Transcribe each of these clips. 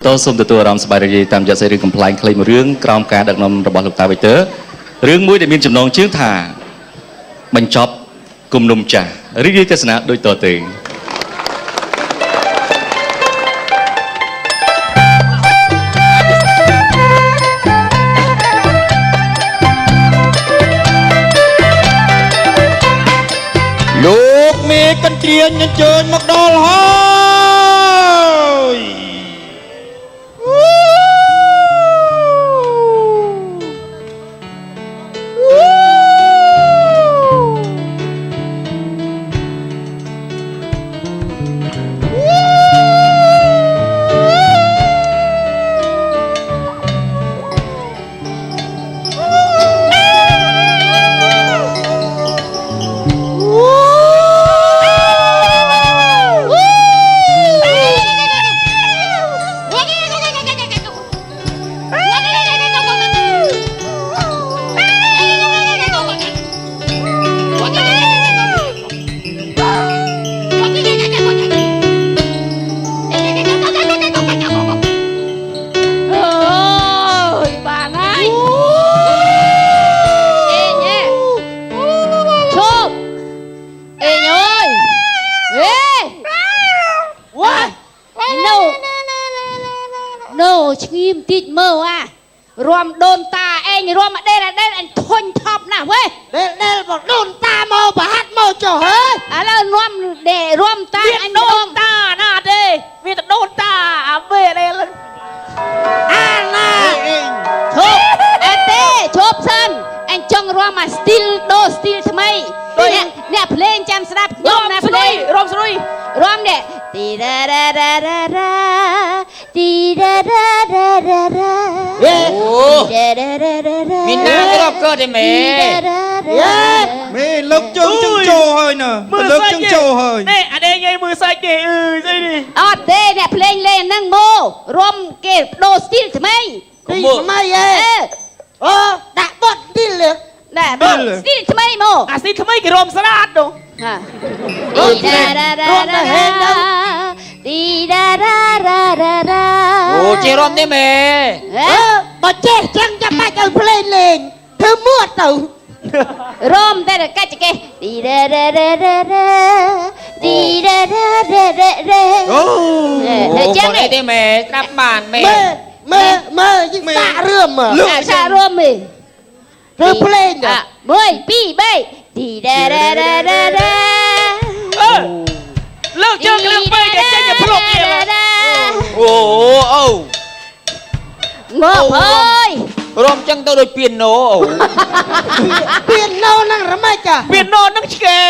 តសូមទទួលអារម្មណ៍សប្បាយរីករាយតាមរយៈសាច់រឿងកំប្លែងខ្លីមួយរឿងក្រោមការដឹកនាំរបស់លោកតាវិទ័ររឿងមួយដែលមានចំណងជើងថាបញ្ចប់គំនុំចាស់រីករាយទស្សនាដូចតទៅ លោកមេកន្ទ្រាញអញ្ជើញមកដល់ហើយ ឈងៀមតិចមើលអារំដូនតាឯងរំដេលដេលអញធុញថប់ណាស់វេ ដេលដេលមកដូនតាមកប្រហាត់មកចុះហើយ ឥឡូវនាំដេរំតាអញដូនតាណាទេវាទៅដូនតាអាវេដេល អាណា ឈប់អត់ទេឈប់សិនអញចង់រំអាស្ទីលដូស្ទីលថ្មីអ្នកភ្លេងចាំស្ដាប់ខ្ញុំណាភ្លេង រំស្រួយ រំនេះទីរ៉ារ៉ារ៉ារ៉ារ៉ាទីរ៉ារ៉ារ៉ារ៉ារ៉ា អូមានណាក្របកើតទេមេ មេលើកជើងជើងចូលហើយណាលើកជើងចូលហើយ នេះអានេះញ៉ៃមើលសាច់គេអឺស្អីនេះ អត់ទេអ្នកភ្លេងលេងហ្នឹងមករំគេដូរស្ទីលថ្មី ថ្មីហេអូដាក់បត់ស្ទីល ដាក់បត់ស្ទីលថ្មីមក អាស្ទីលថ្មីគេរំស្រាតនោះ ហាទីរ៉ារ៉ារ៉ារ៉ាទីរ៉ារ៉ារ៉ារ៉ារ៉ា អូចេះរំទេមេ បើចេះចឹងចាំបាច់ឲ្យភ្លេងលេងធ្វើមួតទៅ រំតែកាច់ចកេះទីរ៉ារ៉ារ៉ារ៉ារ៉ាទីរ៉ារ៉ារ៉ារ៉ារ៉ា អូ អូចឹង ទេមេស្ដាប់បានមេ មេមេយិងសាក់រឿម សាក់រឿមមេ ធ្វើភ្លេង 1 2 3ទីរ៉ារ៉ារ៉ារ៉ារ៉ា អឺលើកជើងលើកពេកតែចេញទៅភ្លុកទៀត អូអូ ងប់អើយ រំចឹងទៅដូចពីណូអូ ពីណូហ្នឹងរមែចចា ពីណូហ្នឹងឆ្កែ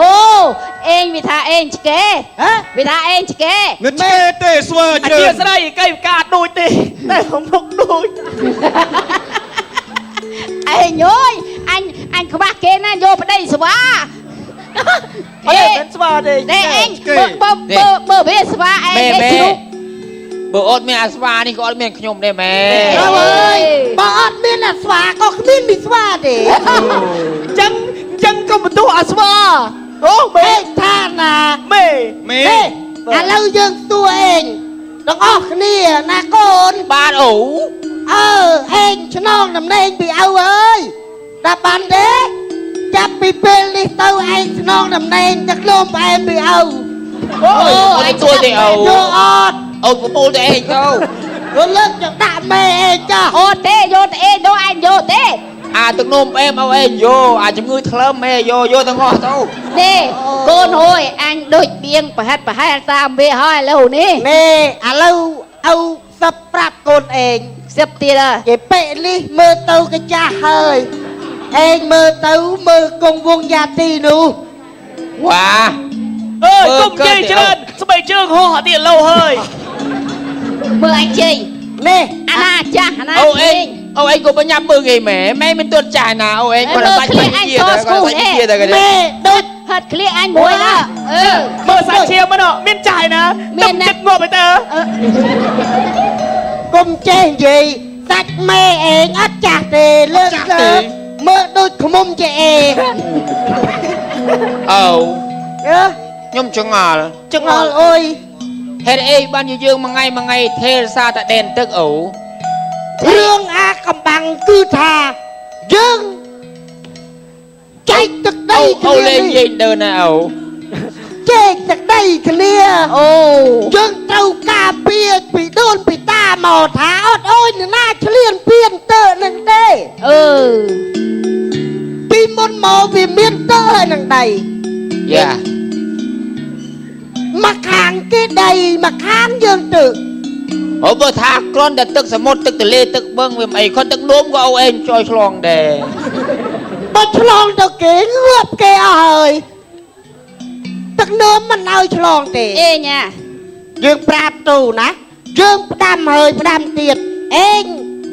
អូអេងវាថាអេងឆ្កែ ហ៎ វាថាអេងឆ្កែ ងឹតឆ្កែទេស្វើ អធិស្ឋានកៃកាដូចទេតែមុខដូច អេងអើយអញអញខ្វះគេណាយកប្តីស្វា អត់មិនស្វាទេ ទេអេងបើបើបើវាស្វាឯងគេជ្រុក បើអត់មានអាស្វានេះក៏អត់មានខ្ញុំដែរម៉ែ អើយបើអត់មានអាស្វាក៏គ្មានមីស្វាទេ ចឹងចឹងក៏បន្ទោសអាស្វាអូមេ ថាណា មេ មេ ឥឡូវយើងសួរឯងទាំងអស់គ្នាណាកូន បាទអូ អើឯងឆ្នងតំណែងពីឪអើយដល់បានទេចាប់ពីពេលនេះទៅឯងឆ្នងតំណែងទឹកលំផ្អែមពីឪ អូអត់ទួយទេអូ យកអត់ អូប្រមូលទៅឯងទៅ ទៅលើកចដាក់មេឯងចា អូទេយកទៅឯងយកឯងយកទេ អាទឹកនំផ្អែមឲ្យឯងយកអាជំងឺថ្លើមមេយកយកទាំងអស់ទៅ នេះកូនហួយអញដូចបៀងប្រហិតប្រហែលតាមវាហើយឥឡូវនេះ នេះឥឡូវឪសឹបប្រាប់កូនឯង សឹបទៀតហើយ គេពេនេះមើលទៅគេចាស់ហើយឯងមើលទៅមើលគង់វងយ៉ាទីនោះ វ៉ា អើយគុំជ័យច្រើនស្បែកជើងហោះអត់ទៀតលោហើយ មើលអញជ័យ នេះ អាណាចាស់អាណា អូអេងអូអេងក៏បញ្ញាប់មើលគេម៉ែម៉ែមិនទាន់ចាស់ណាអូអេងគាត់បាច់បាច់ជាតែគាត់បាច់ជាតែគេ មេដូច ហិតឃ្លៀកអញមួយណាអឺ មើលសាច់ឈាមហ្នឹងមានចាស់ណាទឹកចិត្តងាប់ទៅតើ គុំចេះនិយាយសាច់មេឯងអត់ចាស់ទេលើកលើមើលដូចខ្មុំជាអេ អូ អឺ ខ្ញុំចងល់ ចងល់អុយ ហេតុអីបានជាយើងមួយថ្ងៃមួយថ្ងៃថេរសារតែដែនទឹកអូ រឿងអាកំបាំងគឺថាយើងចែកទឹកដី អូ គ្នា លេង នេះ យេងដើណាអូ ចែកទឹកដីគ្នា អូ យើងត្រូវការពារពីដូនពីតាមកថាអត់អើយនរណាឆ្លៀនពៀនទៅនឹងទេ អឺ ពីមុនមកវាមានទៅហើយនឹងដី យ៉ា មកខាងគេដីមកខាងយើងទៅ អូបើថាគ្រាន់តែទឹកសមុទ្រទឹកទន្លេទឹកបឹងវាមិនអីគ្រាន់ទឹកនោមក៏អូឯងចយឆ្លងដែរ បើឆ្លងទៅគេងាប់គេអស់ហើយទឹកនោមមិនឲ្យឆ្លងទេ អេញ៉ា យើងប្រាប់ទូណាយើងផ្ដាំហើយផ្ដាំទៀតអេង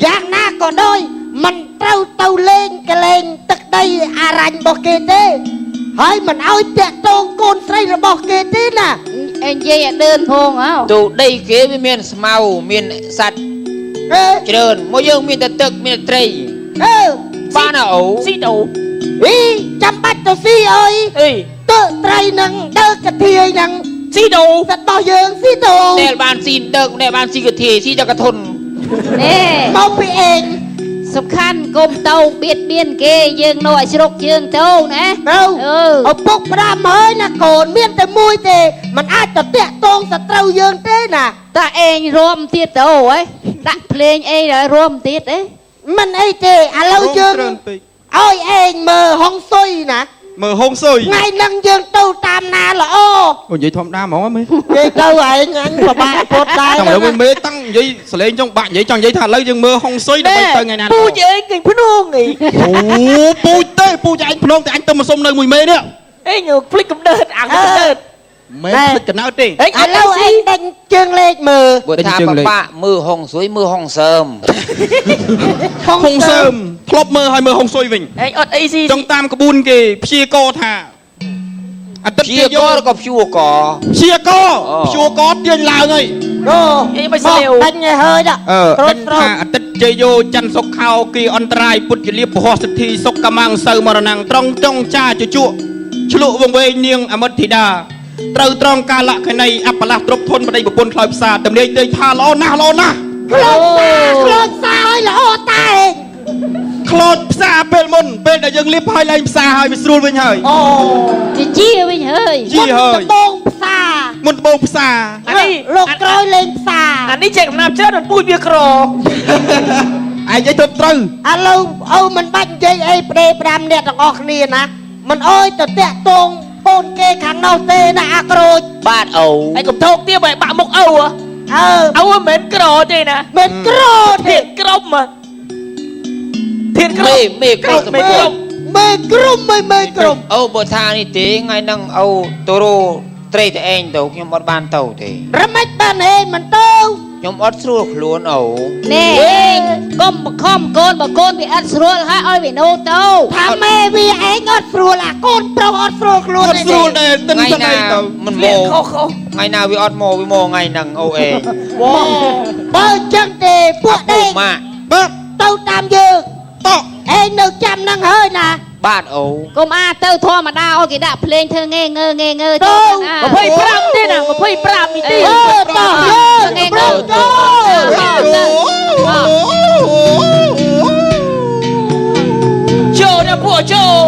យ៉ាងណាក៏ដោយមិនត្រូវទៅលេងកលែងទឹកដីអារញ្ញរបស់គេទេហើយមិនឲ្យតាក់ទងកូនស្រីរបស់គេទេណា អេនិយាយឲ្យដើនផងអោ ទូដីគេវាមានស្មៅមានសត្វ អេ ច្រើនមកយើងមានតែទឹកមានតែត្រី អឺ បានអូ ស៊ីដូ អីចាំបាច់ទៅស៊ីអើយ អី ទៅត្រីនឹងដើកធាយនឹង ស៊ីដូ សត្វរបស់យើងស៊ីទៅ ដែលបានស៊ីទឹកដែលបានស៊ីកាធាយស៊ីតែកធុន នេះ មកពីអេង សំខាន់កុំទៅបៀតបៀនគេយើងនៅឲ្យស្រុកយើងទៅណា ទៅ អឺ ឪពុកផ្ដាំហើយណាកូនមានតែមួយទេมันអាចទៅតាក់ទងសត្រូវយើងទេណា តាអេងរួមទៀតទៅហ៎ដាក់ភ្លេងអីដល់រួមទៀតអី មិនអីទេឥឡូវយើង ច្រើនពេក ឲ្យឯងមើលហុងស៊ុយណា មើលហុងស៊ុយ ថ្ងៃហ្នឹងយើងទៅតាមណាល្អ អូនិយាយធម្មតាហ្មងមេ គេទៅឯងអញពិបាកពុតដែរ ចង់លើមេតាំងនិយាយសលេងចង់បាក់និយាយចង់និយាយថាឥឡូវយើងមើលហុងស៊ុយដើម្បីទៅថ្ងៃណា ពូជអីគេភ្នងអី អូពូជទេពូជឯងភ្នងតែអញទៅមកសុំនៅមួយមេនេះ អេញភ្លេចកំណើតអាកំណើត មេភ្លេចកណើតទេ អេ ឥឡូវឯងដេញជើងលេខមើល បើថាបបាក់មើលហុងស៊ុយមើលហុងសើម ហុងសើមធ្លាប់មើលហើយមើលហុងស៊ុយវិញ អេអត់អីស៊ី ចង់តាមក្បួនគេព្យាករថាអាទិត្យ ជាកឬក៏ព្យួរក ព្យាករព្យួរកទាញឡើងហើយ អូ អីមិនស្លាវ ដេញឲ្យហើយដល់ អឺ ត្រុ ដិន តត្រុត ថាអាទិត្យជ័យយោច័ន្ទសុខោគីអន្តរាយពុទ្ធជាលៀបពហោះសិទ្ធិសុខកម្មាំងសូវមរណងត្រង់ចុងចាជជក់ឆ្លក់វង្វេងនាងអមិតធីតាត្រូវត្រង់កាលខណីអបលាស់ទ្រពធនប្តីប្រពន្ធខ្លោចផ្សារទំនាយទេថាល្អណាស់ល្អណាស់ ខ្លោចសាខ្លោចសាឲ្យល្អតែឯង ខ្លោចផ្សារពេលមុនពេលដែលយើងលៀបហើយឡើងផ្សារហើយវាស្រួលវិញហើយ អូ ជាជាវិញហើយ ជាហើយ មុនដបងផ្សារ មុនដបងផ្សារ អានេះ លោកក្រោយលេងផ្សារ អានេះចេះកំណាប់ច្រើនដល់ពូជវាក្រ ឯងនិយាយទៅត្រូវ ឥឡូវឪមិនបាច់និយាយអីប្តេផ្ដាំអ្នកទាំងអស់គ្នាណាមិនអោយទៅតាក់ទងកូនគេខាងនោះទេណាអាក្រូច បាទអូ ឯងកុំថោកទៀតបើបាក់មុខឪ អើ ឪមិនមែនក្រទេណា មិនក្រទេ ធានក្រុមធានក្រុ មេ ម មេក្រុម មេក្រុម មេក្រុមមេមេក្រុម អូបើថានេះទេថ្ងៃហ្នឹងអូទៅរត្រីតែឯងទៅខ្ញុំអត់បានទៅទេ រមិចបានឯងមិនទៅ ខ្ញុំអត់ស្រួលខ្លួនអូ នេះអេងកុំបខំកូនបើកូនវាអត់ស្រួលហើយឲ្យវាណូទៅ ថាមេវាឯងអត់ស្រួលអាកូនប្រុសអត់ស្រួលខ្លួន អត់ស្រួលដែរទិន ថ្ងៃ ស្ដី ណា ទៅ មិន លៀ មក ខុសខុស ថ្ងៃណាវាអត់មកវាមកថ្ងៃហ្នឹងអូអេ វ៉បើចឹងទេពួកដេក ម៉ាក់ បាទ ទៅតាមយើង តក់ ឯងនៅចាំហ្នឹងហើយណា បាទអូ កុំអាទៅធម្មតាឲ្យគេដាក់ភ្លេងធ្វើងេងើងេងើ ទៅ 25ទេណា25នីតិ អឺតោះយើងប្រុសទៅ ចូលណាពួកចូល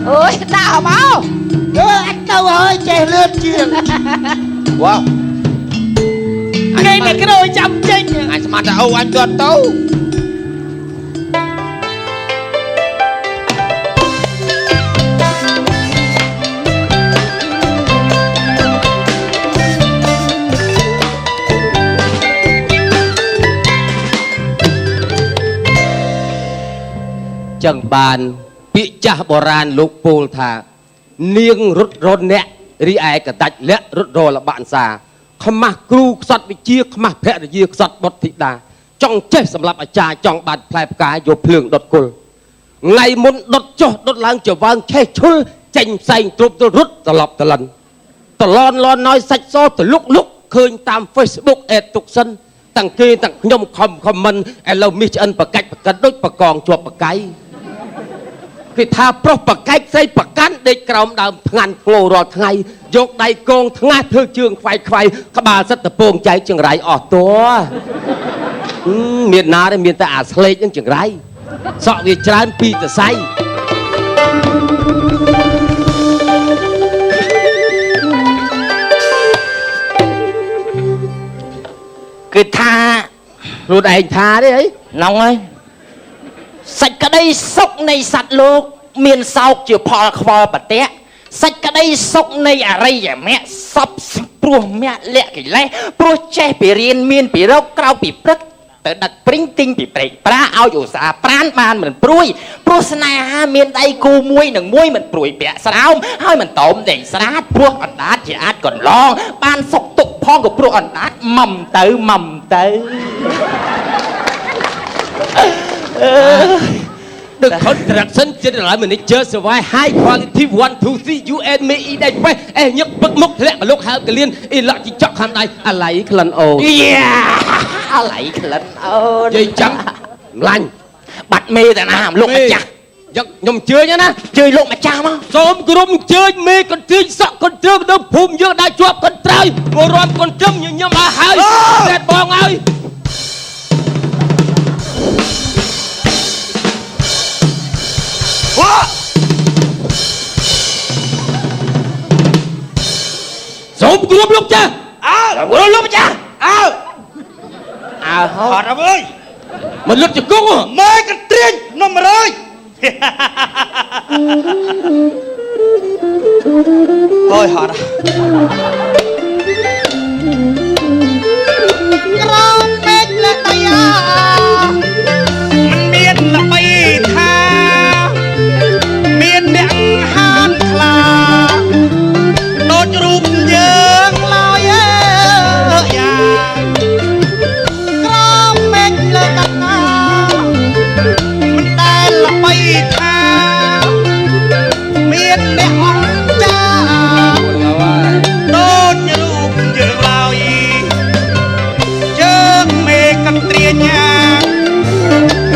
អូយដាក់មក អឺអញទៅហើយចេះលឿនជាង វ៉ាវ គេនៅក្រោយចាំចេញ អញស្មានថាអូអញទាត់ទៅ ចឹងបានពាក្យចាស់បុរាណលោកពោលថា នាងរត់រនអ្នករីឯកដាច់លាក់រត់រលបាក់សាខ្មាស់គ្រូខ្សត់វិជាខ្មាស់ភរិយាខ្សត់បុត្រធីតាចង់ចេះសម្រាប់អាចារ្យចង់បានផ្លែផ្កាយកភ្លើងដុតគល់ថ្ងៃមុនដុតចុះដុតឡើងចវើងឆេះឈុលចេញផ្សែងទ្រពទៅរត់ត្រឡប់ត្រលិនត្រឡនលន់ណយសាច់សទៅលុកលុកឃើញតាម Facebook អេតទុកសិនតាំងគេតាំងខ្ញុំខំខមមិនឥឡូវមាសឆ្អិនបកាច់បកិតដូចបកងជាប់បកៃ គេថាប្រុសប្រកែកស្រីប្រកាន់ដេកក្រោមដើមថ្ងាន់ធ្ងោរាល់ថ្ងៃយកដៃកងថ្ងាសធ្វើជើងខ្វាយខ្វាយក្បាលសិតតពងចែកចង្រៃអស់តួមានណាទេមានតែអាស្លេកនឹងចង្រៃសក់វាច្រើនពីរសរសៃគឺថាខ្លួនឯងថាទេអីណងហើយសេចក្តីសុខនៃសត្វលោកមានសោកជាផលខ្វល់ប្រតិសេចក្តីសុខនៃអរិយមគ្គសពព្រោះមគ្គលៈកិលេសព្រោះចេះពីរៀនមានពីរោគក្រៅពីព្រឹកទៅដឹកព្រិញទិញពីព្រែកប្រាឲ្យឧស្សាហ៍ប្រានបានមិនព្រួយព្រោះស្នេហាមានដៃគូមួយនឹងមួយមិនព្រួយពាក់ស្រោមហើយមិនតោមដេញស្រាតព្រោះអណ្ដាតជាអាចកន្លងបានសុខទុក្ខផងក៏ព្រោះអណ្ដាតមុំទៅមុំទៅ The construction general manager survive high quality 1 2 3 U N M E ដៃបេះអេញឹកពឹកមុខធ្លាក់លោកហើកលៀនអ៊ីឡក់ជីចក់ខាងដៃអាឡៃក្លិនអូយ៉ាអាឡៃក្លិនអូនិយាយចឹងម្លាញ់បាត់មេតាណាលោកម្ចាស់យកខ្ញុំជឿញណាជឿលោកម្ចាស់មកសូមគោរពជឿញមេកន្ទ្រាញសក់កន្ទ្រើនៅភូមិយើងដែលជាប់កន្ត្រើយមករំកន្ទ្រឹមញញឹមឲ្យហើយតែបងឲ្យសូមគោរពលោកចាស់អើគោរពលោកម្ចាស់អើអើហត់អើយមកលុតជង្គង់មេកន្ទ្រាញនំ100អូយហត់ក្រោមមេឃលើដីអាមិនមានល្បីថាមានអ្នកហានខ្លាដូចរូបយើងឡើយអើយ៉ាក្រោមមេឃលើដីណាមិនដែលល្បីថាមានអ្នកអង្ចាដូចរូបយើងឡើយជើងមេកន្ទ្រាញា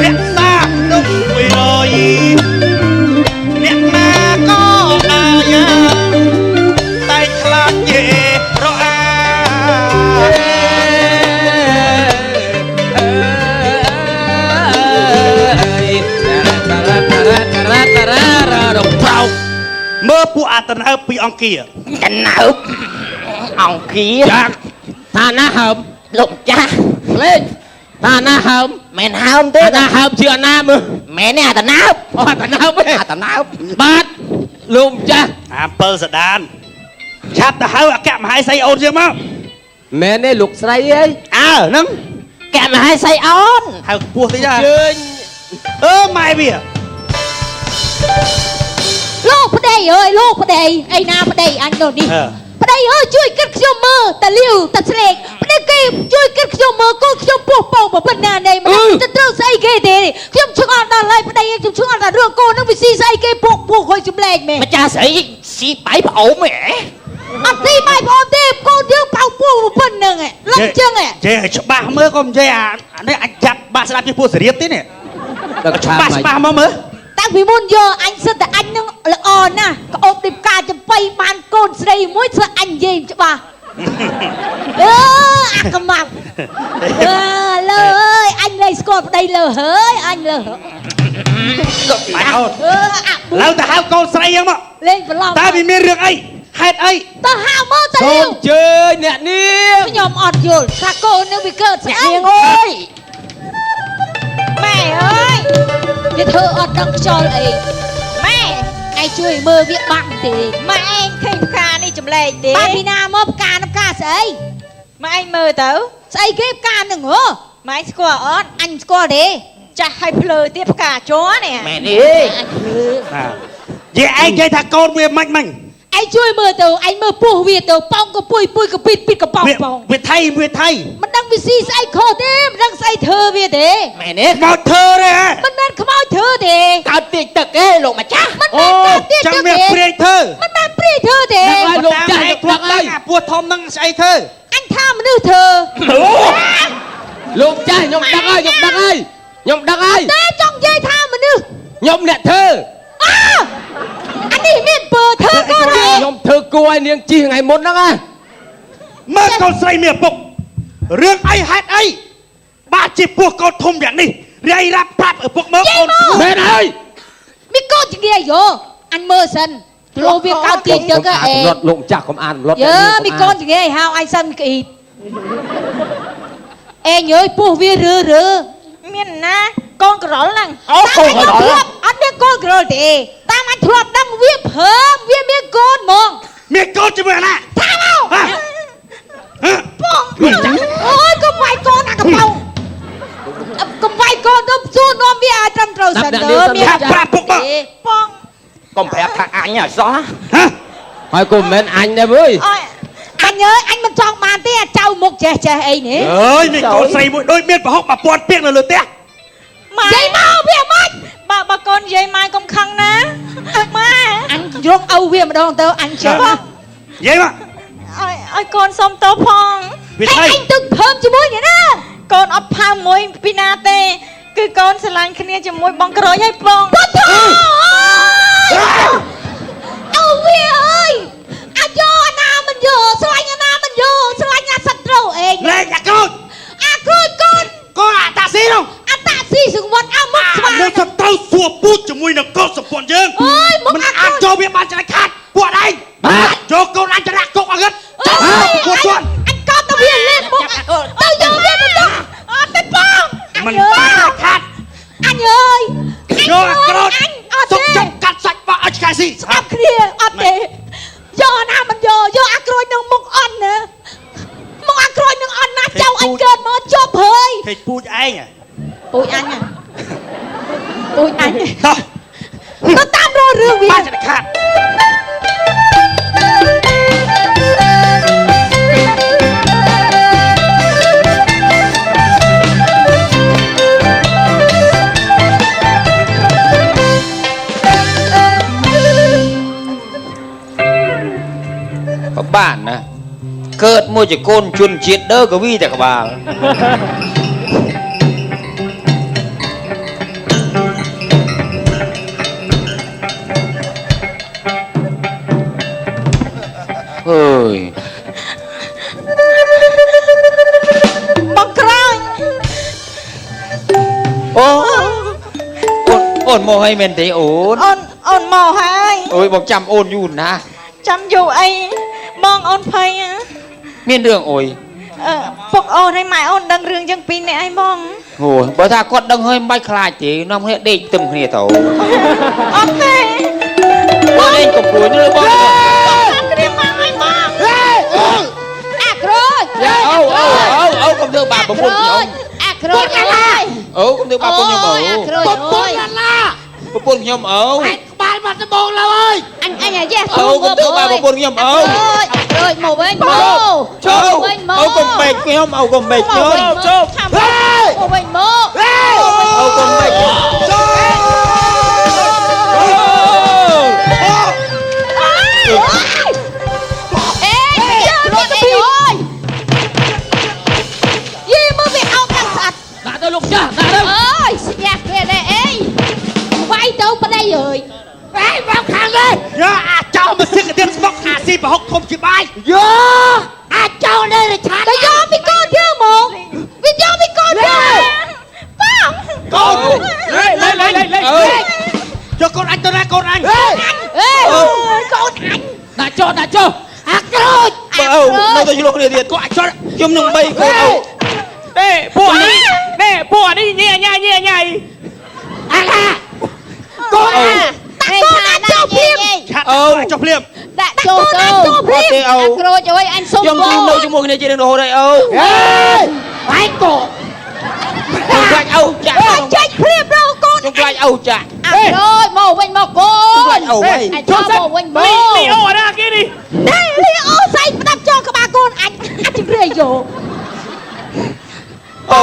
រក្សាក្នុង100អ្នកណាក៏អាយ៉ាតែខ្លាចយេរអាមើលពួកអាតណើបពីអង្គាតណើបអង្គាចាថាណាហើមលោកម្ចាស់លេងថាណាហើមមិនហើមទេណាហើមជាអាណាមើលមែនទេអាតណើបអូអាតណើបទេអាតណើបបាទលោកម្ចាស់អា7សដានឆាប់ទៅហៅអគ្គមហេសីអូនយើងមកមែនទេលោកស្រីអីអើហ្នឹងកមហេសីអូនហៅពោះតិចជើញអឺម៉ែវាលោកប្តីអើយលោកប្តីអីណាប្តីអញនៅនេះប្តីអើយជួយគិតខ្ញុំមើលតាលាវតាស្លេកប្តីគេជួយគិតខ្ញុំមើលកូនខ្ញុំពោះពងប៉ុណ្ណានេះមិនទៅត្រូវស្អីគេទេខ្ញុំឆ្ងល់ដល់ហើយប្តីខ្ញុំឆ្ងល់ដល់រឿងកូននឹងវាស៊ីស្អីគេពុកពុកហុយចម្លែកមែនម្ចាស់ស្រីស៊ីបាយប្អូមហ៎អត់ស៊ីបាយប្អូមទេកូនយើងបៅពោះប៉ុណ្ណឹងលំចឹងហ៎ចេះឲ្យច្បាស់មើលកុំនិយាយអានេះអាចចាប់បាក់ស្ដាប់ជាពួកសេរៀបទេនេះច្បាស់ច្បាស់មកមើលតាំងពីមុនយកអញសិតតែអញនឹងល្អណាស់ក្អូបដូចផ្កាចំបៃបានកូនស្រីមួយធ្វើអញនិយាយច្បាស់អឺអាកំម៉ាប់អឺលើអើយអញលែងស្គាល់ប្តីលើហើយអញលើ ម៉ែអូនឡើយទៅហៅកូនស្រីយ៉ាងមកលេងប្រឡំតើវាមានរឿងអីហេតុអីទៅហៅមកទៅសូមជើញអ្នកនាងខ្ញុំអត់យល់ថាកូននឹងវាកើតស្អីអ្នកនាងអើយម៉ែអើយវាធ្វើអត់ដឹងខ្យល់អីម៉ែឯងជួយមើលវាបាំងទេម៉ែឯងឃើញផ្កានេះចម្លែកទេបានពីណាមកផ្កានឹងផ្កាស្អីម៉ែឯងមើលទៅស្អីគេផ្កានឹងហ៎ម៉ែស្គាល់អត់អញស្គាល់ទេចាស់ឲ្យភ្លើទៀតផ្កាជ័រនេះមែនទេយាយឯងនិយាយថាកូនវាម៉េចម៉េច ឯងជួយមើលទៅឯងមើលពោះវាទៅប៉ោងក៏ពុយពុយក៏ពីតពីតក៏ប៉ោងប៉ោងវាថៃវាថៃមិនដឹងវាស៊ីស្អីខុសទេមិនដឹងស្អីធ្វើវាទេមែនទេខ្មោចធ្វើទេហ៎មិនមែនខ្មោចធ្វើទេកើតទាចទឹកទេលោកម្ចាស់មិនមែនកើតទាចទឹកទេចាំមានព្រាយធ្វើមិនមែនព្រាយធ្វើទេលោកចាស់លោកធ្លាប់អាពោះធំនឹងស្អីធ្វើអញថាមនុស្សធ្វើលោកចាស់ខ្ញុំដឹងហើយខ្ញុំដឹងហើយខ្ញុំដឹងហើយតែចង់និយាយថាមនុស្សខ្ញុំអ្នកធ្វើ អានេះមានពើធ្វើកូនហើយ ខ្ញុំធ្វើគួរឲ្យនាងជីថ្ងៃមុនហ្នឹងណា មើលកូនស្រីមានឪពុករឿងអីហេតុអីបាទជាពោះកូនធំយ៉ាងនេះរាយរាប់ប្រាប់ឪពុកមើលកូន មែនហើយ មានកូនជាងាយយោអញមើលសិនព្រោះវាកោតទីទឹកអេ រត់លោកម្ចាស់កុំអានរត់ យើមានកូនជាងាយហៅអញសិនក្អ៊ីអេញអើយពោះវារើរើ មានណាកូនក្រលហ្នឹង អូកូនក្រល អត់មានកូនក្រលទេតាមអញធ្លាប់ដឹងវាភើមវាមានកូនហ្មង មានកូនជាមួយអាណា ថាមកបងអូយកុំវាយកូនអាកំពងកុំវាយកូនទៅសួរនាំវាឲ្យត្រឹមត្រូវសិនទៅមាន ប្រាប់ពុកមក បង កុំប្រាប់ថាអញអសោះ ហ៎ ហើយក៏មិនមែនអញដែរវើយ អញអើយអញមិនចង់បានទេអាចៅមុខចេះចេះអីនេះ អើយមានកូនស្រីមួយដូចមានប្រហុក1000ពាក្យនៅលើផ្ទះ ម៉ែ និយាយមកវាមិន បើបើកូននិយាយម៉ែកុំខឹងណាម៉ែ អញរកឪវាម្ដងទៅអញចេះ និយាយមក ឲ្យកូនសុំទោសផង វាថៃ អញទឹកភើមជាមួយនេះណា កូនអត់ផើមួយពីណាទេគឺកូនស្រឡាញ់គ្នាជាមួយបងក្រូចហើយបង ពុទ្ធអូវាអើយអាយកអាណាមិនយកស្រឡាញ់អាណាមិនយកស្រឡាញ់អាសត្រូវឯង លែងអាក្រូច អាក្រូចកូនក ូនអាតាស៊ីនោះ អាតាស៊ីសង្វត្តអើមុខស្វា នឹងសត្រូវសួរពូជជាមួយនឹងកូនសម្ព័ន្ធយើង អើយមុខ មិនអាចចូលវាបានឆ្លាញ់ខាតពួកឯងបាទចូលកូនអញចរាក់គុកអងឹតពួកគាត់ អញកោតទៅវាលេបមុខទៅយកវាទៅ អត់ទេបង មិនបានខាត អញអើយ យកអាក្រូច អញអត់ សុក ទេ ចិត្តកាត់សាច់បោះឲ្យឆ្កែស៊ី ស្ដាប់គ្នាអត់ទេយកអាណាមិនយកយកអាក្រូចនឹងមុខអន់ណាមុខអាក្រូចនឹងអន់ណាចៅអញកើតមកជប់ហើយ គេពូជឯង ពូជអញពូជអញ តោះ ទៅតាមរករឿងវា បានឆ្លាញ់ខាត ក៏បានណាកើតមួយជាកូនជនជាតិដើកវីតែក្បាលអើយ បងក្រូច អូអូនមកហើយមែនទេអូន អូនអូនមកហើយ អូយបងចាំអូនយូរណាស់ ចាំយូរអីបងអូនភ័យ មានរឿងអុយ អឺពុកអូនហើយម៉ែអូនដឹងរឿងចឹងពីរនាក់អីបង អូបើថាគាត់ដឹងហើយមិនបាច់ខ្លាចទេនាំគ្នាដេកទឹមគ្នាទៅ អត់ទេ បងឯងកុំព្រួយលើបង តាមគ្នាមកហើយបង អាក្រូច អូអូអូអូកុំធ្វើបាបប្រពន្ធខ្ញុំ អាក្រូចអើយ អូកុំធ្វើបាបប្រពន្ធខ្ញុំអូ អាក្រូច ប្រពន្ធឡាឡា ប្រពន្ធខ្ញុំអូ ក្បាលបាត់ដំបងឡើយអើយ អញអញអាយ៉េះ អូកុំធ្វើបាបប្រពន្ធខ្ញុំអូ អាក្រូចមកវិញមក ជោអូកុំបែកខ្ញុំអូកុំបែកខ្ញុំ ជោ មកវិញមក អូកុំបែក ចូល អេក្រូចអើយយីមើលវាអោបខាងស្អាត ដាក់ទៅលោកចាស់ដាក់ទៅ អើយស្ញាក់វាដែរអីវាយទៅប្តីអើយ អេមកខាងនេះ យកអាចោមកសឹកទៀតស្មុកអាស៊ីប្រហុកធំជាបាយ យោអាចោនេះរិឆាត ទៅយកពីកូនយើងមកវាយកពីកូនយើង បង កូន លេលេលេលេ អូ យកកូនអញទៅណាកូនអញ អេកូនអញ ដាក់ចុះដាក់ចុះ អាក្រូច បើអូនៅតែឆ្លោះគ្នាទៀត កូនអញចុះ ខ្ញុំនឹងបីកូនអូ ទេពួកនេះនេះពួកនេះញ៉ៃញ៉ៃញ៉ៃញ៉ៃ អាឡាកូនអា ដាក់កូនអញចូលភ្លាម ឆាត់អូចុះភ្លាម ដាក់ចូលទៅ អត់ទេអូ អាក្រូចអើយអញសុំ ខ្ញុំ បង នៅជាមួយគ្នាជារៀងរហូតហើយអូ អេឯងកូ ខ្ញុំខ្លាចអូចាក់ អញចេញភ្លាមរកកូន ខ្ញុំខ្លាចអូចាក់ អាក្រូចមកវិញមកកូ ខ្ញុំខ្លា ន ចអូហើយ អញចូលមកវិញមក លីអូអាណាគេនេះ ណែលីអូសៃផ្ដាប់ចងក្បាលកូនអញអញជម្រាយយក អូ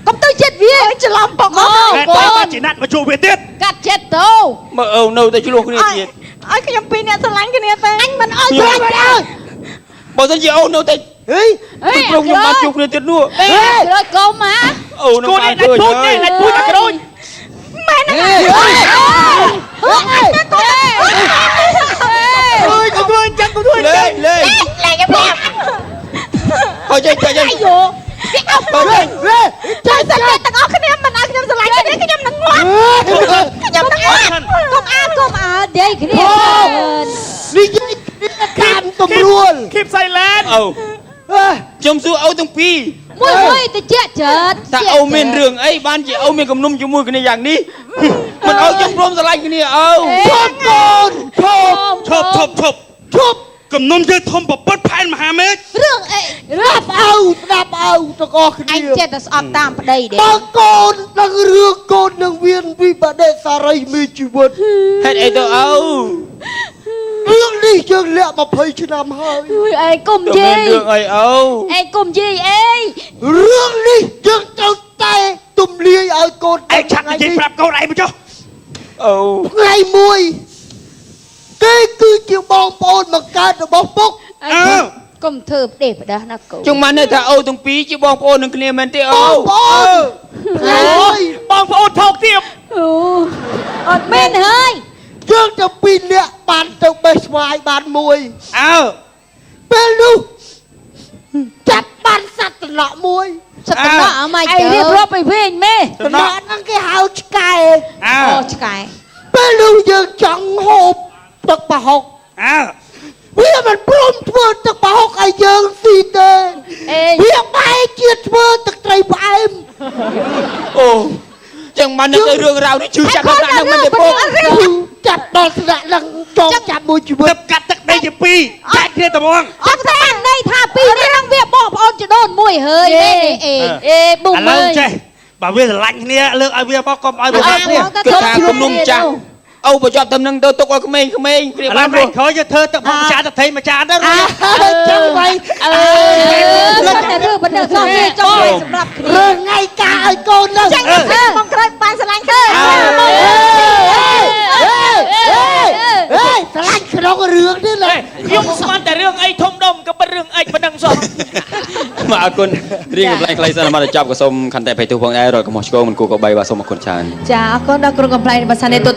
កុំទៅចិត្តវា ច្រឡំពុកអូន តែ កូន បាជាណាត់មកជួបវាទៀត កាត់ចិត្តទៅ មើលអូនៅតែឆ្លោះគ្នាទៀត ឲ្យខ្ញុំពីរនាក់ស្រឡាញ់គ្នាទេ អញមិនអោយស្រឡាញ់ទេ បើសិនជាអូនៅតែ ហេ អេ ព្រោះខ្ញុំបានជួបគ្នាទៀតនោះ អេក្រូចកុំហ៎ អូនៅ គូ បាន នេះ ឃើញ ដាច់ពូជនេះដាច់ពូជអាក្រូច ម៉ែហ្នឹង អើយ អើយកុំធ្វើអញ្ចឹងកុំធ្វើអញ្ចឹង លេងលេង លេងខ្ញុំប្រាប់ អើចេញចេញ អាយូ វាអោ បើចេញ លេ ចេញតែទាំងអស់គ្នាមិនឲ្យខ្ញុំស្រឡាញ់គ្នាខ្ញុំនឹងងាប់ខ្ញុំនឹងងាប់ កុំអើកុំអើនិយាយគ្នា និយាយគ្នាតាមទម្រួល Keep silent អូខ្ញុំសួរអូទាំងពីរ មួយមួយតិចចិត្ត ថាអូមានរឿងអីបានជាអូមានគំនុំជាមួយគ្នាយ៉ាងនេះមិនឲ្យខ្ញុំព្រមស្រឡាញ់គ្នាអូ ឈប់កូនឈប់ ឈប់ឈប់ឈប់ ឈប់ គំនុំយើងធំប្រពុតផែនមហាមេឃ រឿងអី ស្ដាប់អៅស្ដាប់អៅទាំងអស់គ្នា អញចេះតែស្អប់តាមប្តីទេ បើកូននឹងរឿងកូននឹងវៀនវិបដិសារីមានជីវិត ហេតុអីទៅអូ រឿងនេះយើងលាក់20ឆ្នាំហើយ អើយឯងកុំ ទៅ និយាយ មានរឿងអីអូ ឯងកុំនិយាយអី រឿងនេះយើងត្រូវតែទំលាយឲ្យកូន ឯងឆាប់និយាយប្រាប់កូនឯងមកចុះ អូ ថ្ងៃមួយគេគឺជាបងប្អូនបង្កើតរបស់ពុក ឯងកុំធ្វើផ្ដេសផ្ដាស់ណាកូន ចង់បានន័យថាអូទាំងពីរជាបងប្អូននឹងគ្នាមែនទេអូ បងប្អូនថ្ងៃមួយ បងប្អូនថោកទាប អូអត់មែនហើយ យើងទាំងពីរនាក់បានទៅបេះស្វាយបានមួយ អើ ពេលនោះចាប់បានសត្វត្រណក់មួយ សត្វតំណក់អម៉េចទៅរៀបរាប់ឲ្យវិញមេ ត្រណក់ហ្នឹងគេហៅឆ្កែ អើ អូឆ្កែ ពេលនោះយើងចង់ហូបទឹកប្រហុក អើ វាមិនព្រមធ្វើទឹកប្រហុកឲ្យយើងស៊ីទេ អេ វាបែរជាធ្វើទឹកត្រីផ្អែម អូចឹងបាននឹកទៅរឿងរ៉ាវនេះឈឺចាប់ដល់ថ្នាក់ហ្នឹងមែនទេពុក ចាប់ដល់ថ្នាក់ហ្នឹងចងចាប់មួយជីវិត ទឹកកាត់ទឹកដីជាពីរចែកគ្នាត្មង អត់តែន័យថាពីរនេះនឹងវាបងប្អូនចដូនមួយហើយមែនទេអេអេប៊ុំ ឥឡូ អើយ វចេះបើវាស្រឡាញ់គ្នាលើកឲ្យវាមកកុំឲ្យវាបាក់គ្នា គឺថាគំនុំចាស់អូបញ្ចប់តែនឹងទៅទុកឲ្យក្មេងៗគ្នា ឥឡូ បាន វថ្ងៃក្រោយយើងធ្វើទឹកមកចានទឹកត្រីមួយចានទៅ អើចឹងໄວ អឺតែរឿងបណ្ដឹងសោះគេចង់ឲ្យសម្រាប់គ្នា រឿងថ្ងៃការឲ្យកូនហ្នឹង ចេញទៅបងក្រោយបានស្រឡាញ់គ្នា អេអេស្រឡាញ់ក្នុងរឿងនេះណា ខ្ញុំស្មានតែរឿងអីធំដុំក៏ប៉ិតរឿងអីប៉ុណ្ណឹងសោះ បាទអរគុណរៀងកំ pl ែងខ្លីសិនមកដល់ចប់ក៏សូមខន្តីអភ័យទោសផងដែររាល់កំហុសឆ្គងមិនគួរក៏បីបាទសូមអរគុណច្រើន ចាអរគុណដល់ក្រុមកំប្លែងរបស់សានេតូ